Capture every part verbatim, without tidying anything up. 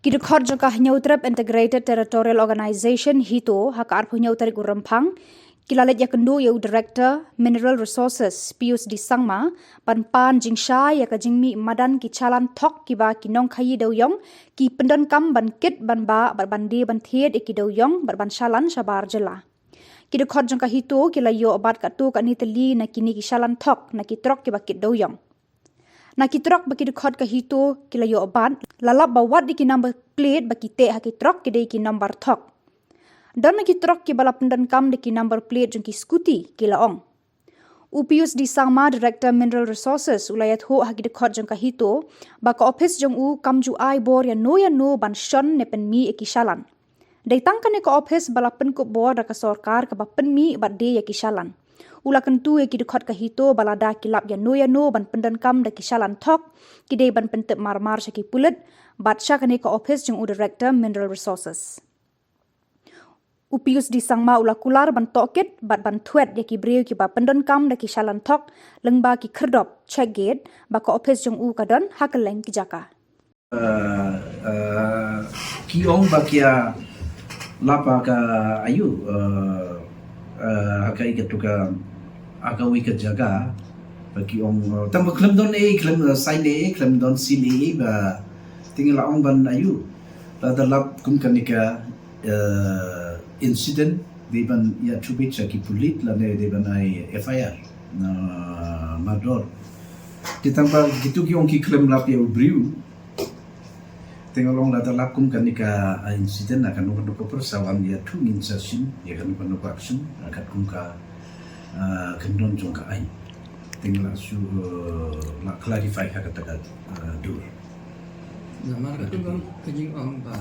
Ki dkhot jong ka Hynñiewtrep Integrated Territorial Organization, HITO, ha ka arphew hynñiew tarik u Rymphang, ki la leit ïakynduh ïa u Director Mineral Resources, Pius D Sangma, ban pan jingshai ïa ka jingmih madan ki challan thok kiba ki nongkhaïi dewiong ki pyndonkam ban kit, ban bah bad ban die ban thied ïa ki dewiong bad ban challan shabar jylla. Ki dkhot jong ka HITO ki la ïoh bat katto katne tylli na kine ki challan thok na ki trok kiba kit dewiong. Na ki trok ba ki dkhot ka HITO ki la ïoh bat, la lap ba wat ïa ki number plate ba ki teh ha ki trok ki dei ki number thok. Don na ki trok kiba la pyndonkam da ki number plate jong ki scooty, ki la ong. U Pius D Sangma, Director Mineral Resources, u la ïathuh ha ki dkhot jong ka HITO ba ka ophis jong u kam ju ai bor ïano ïano ban shon ne pynmih ïa ki challan. Dei tang kane ka ophis ba la pynkup bor da ka sorkar kaba pynmih bad die ïa ki challan. U la kyntu ïa ki dkhot ka HITO ba lada ki lap ïano ïano ban pyndonkam da ki challan thok, ki dei ban pyntip marmar sha ki pulit bad sha kane ka ophis jong u Director Mineral Resources. U Pius D Sangma u la kular ban tohkit bad ban thwet ïa ki briew kiba pyndonkam da ki challan thok, lyngba ki khyrdop check gate ba ka ophis jong u ka don ha kylleng ki jaka. Uh, uh, ki ong ba ki ïa lap ha ka, aïu, uh, uh, ha ka, ïa katu ka, ha kawei ka jaka, ba ki ong, uh, tang ba khlem don ei, khlem, uh, sign ei, khlem don seal ei, ba te ngi la ong ban, aïu, lada lap kum kane ka, uh, incident, dei ban ïathuh beit sha ki pulit lane dei ban ai F I R na mardor. Te tang ba kitu ki ong ki khlem lap ïa u briew. Te nga ong lada lap kum kane ka, ah, incident na kano kano ka por sa wan ïathuh, ngin sa shim ïa kano kano ka action, ah, katkum ka, ah, kyndon jong ka aiñ. Te nga la shu, eh, la clarify ha kata ka, ah, dur. Namar ka tu bang ka jingong ba.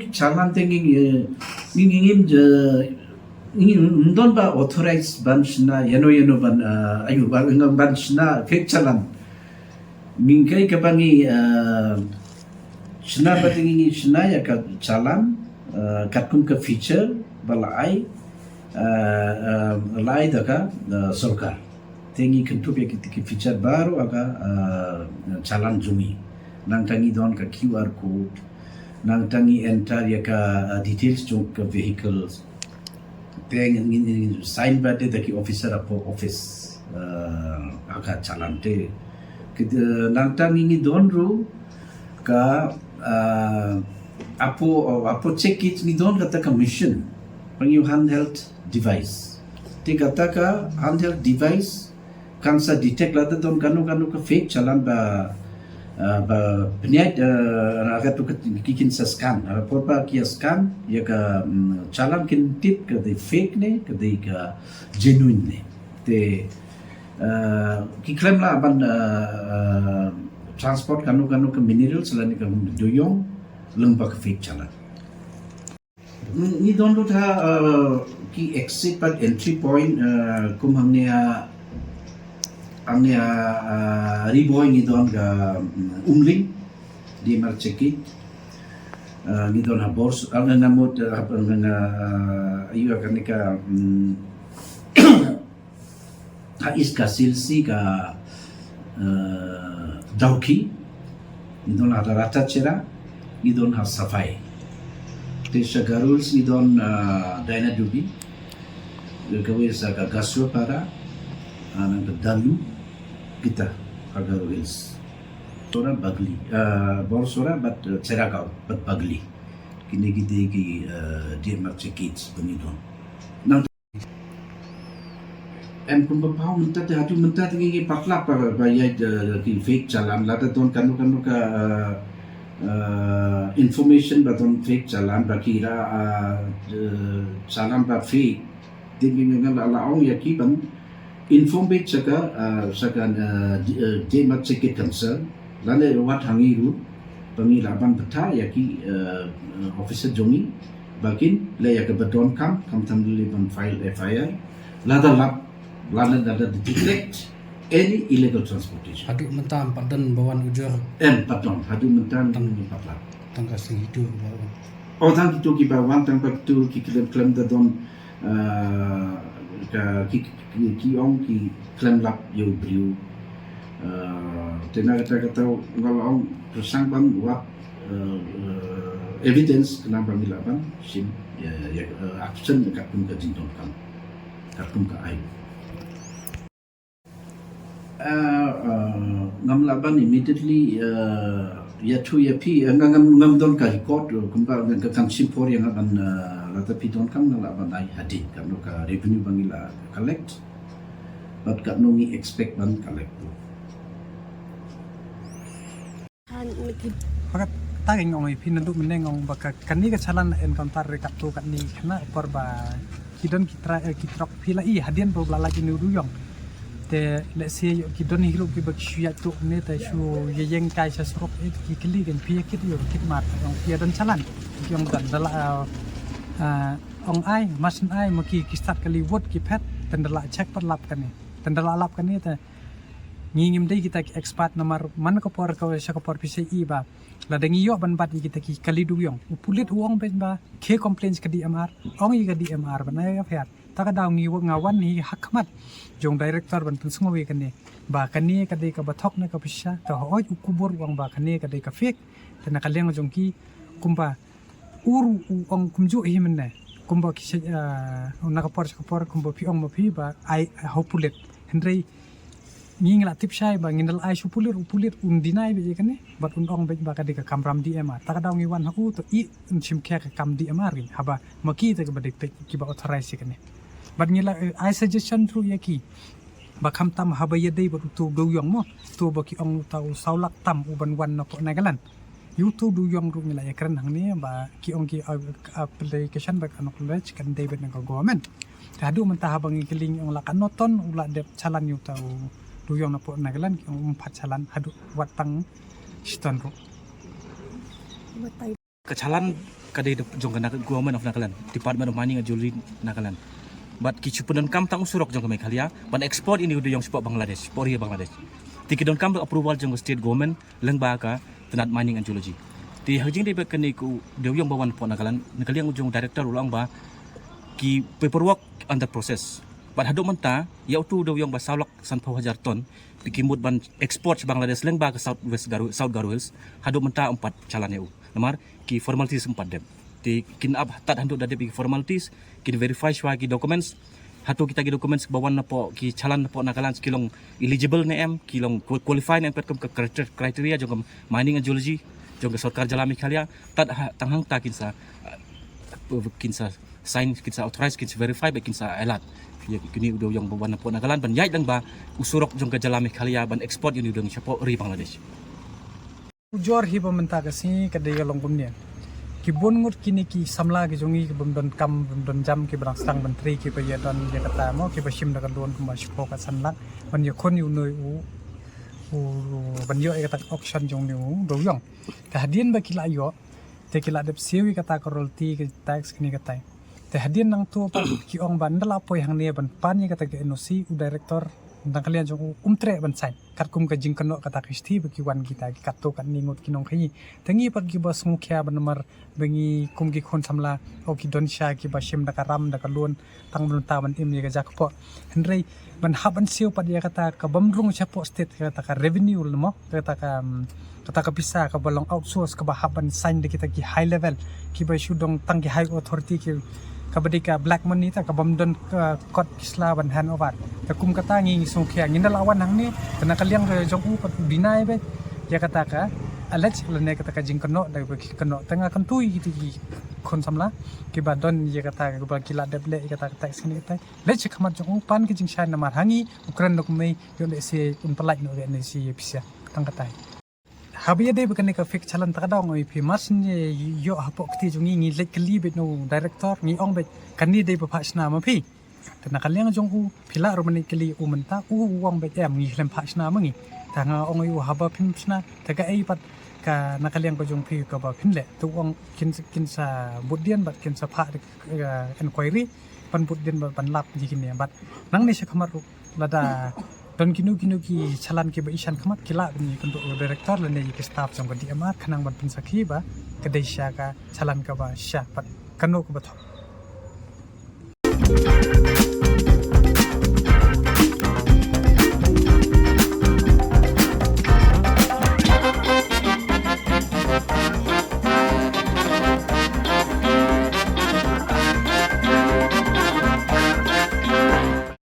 Challan te ngi, eh, ngi, ngi ngim je, ngi ngim don ba authorize ban shna ïano ïano ban, eh, aïu, ban, ban shna fake challan. Ngi kai kaba ngi, eh, shna ba te ngi, ngi shna ïa ka challan, eh, katkum ka feature ba la ai, eh, eh, la ai da ka, eh, sorkar. Te ngi kynthup ïa ki, ki feature baroh ha ka, ah, challan jong ngi. Nangta ngi don ka Q R code, nangta ngi enter ïa ka, ah, details jong ka vehicles. Te ngi, ngi, ngi sign ba dei da ki officer hapoh office, ah, ha ka challan te. Ki, eh, nangta ngi, ngi don ruh ka, ah, hapoh, hapoh check gate ngi don kata ka machine. Pang ïa u handheld device. Te kata ka handheld device kan sa detect lada don kano kano ka fake challan ba, ah, ba pynïaid, ah, na katu ka ki kin sa scan. Ah, por ba ki ïa scan ïa ka, mm, challan kin tip ka dei fake ne, ka dei ka genuine ne. Te, ah, ki khlem lah ban, ah, ah, transport kano kano ka minerals lane ka dewïong lyngba ka fake challan. Ngi don ruh ha, eh, ki exit bad entry point, eh, kum hangne ha, hangne ha, eh, Ri Bhoi ngi don ka, mm, Umling, D M R check gate. Eh, ngi don ha Bors, eh, na mut, eh, ha, eh, aïu kane ka, mm, ha East Khasi Hills ka, eh, Dawki, ngi don ha Rathachera, ngi don ha Safai. Te sha Garo Hills ngi don, eh, Dainadubi, kawei sa ka Gasuapara, eh, nangta Dalu, kita ha Garo Hills. Sora Bagli, eh, Borsora bad, eh, Cheragaon bad Bagli. Kine ki dei ki, eh, D M R check gate ba ngi don. Nang Em kumba paw mynta te haduh mynta te ngi ngi patlap ba, ba ïa, eh, ki fake challan lada don kano kano ka, eh, eh, information ba don fake challan ba ki ra, eh, eh, challan ba fake. Te ngi ngi la la ong ïa ki ban inform beit sha ka, eh, sha ka, eh, D-, eh, D M R check gate concern. Lane wat ha ngi ruh ba ngi lah ban bthah ïa ki, eh, eh, officer jong ngi ba kin leh ïa kaba donkam, khamtam lei ban file F I R. Lada lap, lada, lada detect any illegal transportation. Haduh mynta em pat don ba wan ujor. Em pat don, haduh mynta em pat lap. Tang ka seng itu ba wan. Oh, tang itu kiba wan, tang pat tu ki khlem khlem da don, eh, ka ki, ki, ki ong ki khlem lap ïa u briew. Eh, te na kata kata nga la ong pyrshang ban wad, eh, eh, Evidence khnang ba ngi lah ban shim ïa, ïa, eh, action katkum ka jingdonkam, katkum ka aiñ. Ah, ah, ngam lah ban immediately, ah, ïathuh ïa phi, ah, nga ngam, ngam don ka record, ah, kumba nga, nga kan shim por ïa nga ban, ah, lada phi donkam nga lah ban ai hadien katno ka revenue ba ngi lah collect bad katno ngi expect ban collect. Haka ta ka ong ïa phi naduh mynne nga ong ba ka, kane ka challan encounter re katto katne khynnah por ba ki don ki tra, eh, ki trok phi la i hadien ba la lait ïa une u dewïong. Te lehse ki don hi ruh kiba ki shu ïaid tuh ne te shu ïeng kai sha surok, eh, ki kylli kan phi ïa kit ïa kit mat ong phi ïa don challan. Ki ong don da la, eh, eh, ong ai, mar shen ai ma ki ki stad kali wut ki phet, te da la check pat lap kane. Te da la lap kane te ngi ngim dei kita ki expert namar man ka por ka sha ka por phi sa i ba lada ngi ïoh ban bat ïa kita ki kali dewïong. U pulit u ong beit ba khie complain ka D M R, ong ïa ka D M R ban ai F I R. Ta ka daw ngi wa-, nga wan hi ha khmat jong director ban pynsngew ïa kane ba kane ka dei kaba thok na ka pisa, te hooid u khubor u ong ba kane ka dei ka fake. Te na ka liang jong ki kumba u ruh u ong kumjuh hi mynne. Kumba ki sha, ah, na ka por sha ka por kumba phi ong ma phi ba ai ha u pulit. Hynrei ngi ngi la tip shai ba ngin da la ai sha u pulit, u pulit un deny beit ïa kane bad un ong beit ba ka dei ka kamram D M R. Ta ka daw ngi wan ha u to i un shim khia ka kam D M R ngi haba ma ki te kaba dei peit kiba authorize ïa kane. Bad ngi la, eh, ai suggestion ruh ïa ki ba khamtam haba ïadei bad uto u dewïong mo, uto ba ki ong uta u saw lak tam u ban wan na pdeng Nagaland. Ïa uto u dewïong ruh ngi la ïakren hangne ba ki ong ki, uh, application ba ka acknowledge kan dei beit na ka government. Te haduh mynta haba ngi kylli ngi ong la katno ton u la dep challan ïa uta u dewïong na pdeng Nagaland, ki ong um pat challan haduh wat tang shi ton ruh. Ka challan ka dei jong ka Nag-, Government of Nagaland, Department of Mining and Geology Nagaland. Bad ki shu pyndonkam tang u surok jong ka Meghalaya ban export ïa une u dewïong shapoh Bangladesh, shapoh ri Bangladesh. Te ki donkam da approval jong ka state government lyngba ka tnat Mining and Geology. Te ha ka jingdei bad kane u dewïong ba wan hapoh Nagaland, na ka liang jong u director u la ong ba ki paperwork under process. Bad haduh mynta ïa uto u dewïong ba saw lak sanphew hajar ton ba ki mut ban export sha Bangladesh lyngba ka South West Garo, South Garo Hills, haduh mynta um pat challan ïa u. Namar ki formalities um pat dep. Te kin ap tad haduh da dep ïa ki formalities, kin verify shuwa ki documents. Hato kita ki documents ba wan napoh, ki challan napoh Nagaland ki long eligible ne em, ki long qualify ne em katkum ka criter-, criteria jong ka Mining and Geology jong ka sorkar jylla Meghalaya. Tad ha, tang hangta kin sa, uh, kin sa sign, kin sa authorize, kin sa verify bad kin sa allowed ïa kine u dewïong ba wan napoh Nagaland ban ïaid lang bad u surok jong ka jylla Meghalaya ban export ïa une u dewïong shapoh ri Bangladesh. Ujor hi ba mynta ka sngi ka dei ka long kumne. Ki bun ngut kine ki samla ki jong ngi ki bym don kam, bym don jam, kiba dang sdang ban trei, kiba ïa don ïa kata mo, kiba shim da ka loan kumba shiphew ka san lak ban ïakhun ïa une u, u, ban ïoh ïa kata ka auction jong une u dewïong. Te hadien ba ki la ïoh, te ki la dep siew ïa kata ka royalty, ka tax, kine katai. Te hadien nangto pat ki ong ba ynda la poi hangne ban pan ïa kata ka N O C, u director na ka liang jong u um treh ban sign. Katkum ka jingkynnoh kata ka shithi ba ki wan kita ki katto katne ngut ki nongkhaïi. Te ngi pat kiba sngewkhia ba namar ba ngi kum ki khun samla, o ki don sha kiba shim da ka ram da ka loan, tang ban ta ban im ïa ka jaka pok. Hynrei ban hap ban siew pat ïa kata ka bym rung shapoh state, kata ka revenue lemo, kata ka, um, kata ka pisa kaba long outsource kaba hap ban sign da kita ki high level, kiba shu don tang ki high authority, ki kaba dei ka black money, ta ka bym don ka kot ki sla ban hand over. Ta kum kata ngi ngi sngewkhia, ngin da la wan hangne, te na ka liang ka jong u pat u deny beit ïa kata ka allege lane kata ka jingkynnoh da ba ki kynnoh. Te nga kyntu ïa kita ki khun samla kiba don ïa kata kaba ki la dep leh ïa kata ka tax kine katai. Leit sha khmat jong u pan ka jingshai namar ha ngi u kren da kumne, ïoh lehse un pyllait noh, ïoh lehse ïa pisa. Tang katai. Haba ïadei bad kane ka fake challan, ta ka daw nga ong ïa phi, mar shen ïoh hapoh kti jong ngi, ngi leit kylli beit na u director, ngi ong beit kane dei ba phah shna ma phi. Te na ka liang jong u phi lah ruh ban leit kylli u mynta, u ong beit em, ngi khlem phah shna ma ngi. Te nga ong ïa u haba phim shna, te kaei pat ka na ka liang ka jong phi kaba phin leh. Te u ong kin, kin sa bud dien bad kin sa phah, eh, inquiry ban bud dien bad ban lap ïa kine. Bad nangne sha khmat ruh lada don kino kino ki challan kiba i shan khmat, ki lah ban ïakynduh ïa u director lane ïa ki staff jong ka D M R khnang ban pynsakhi ba ka dei sha ka challan kaba shisha bad kano kaba thok.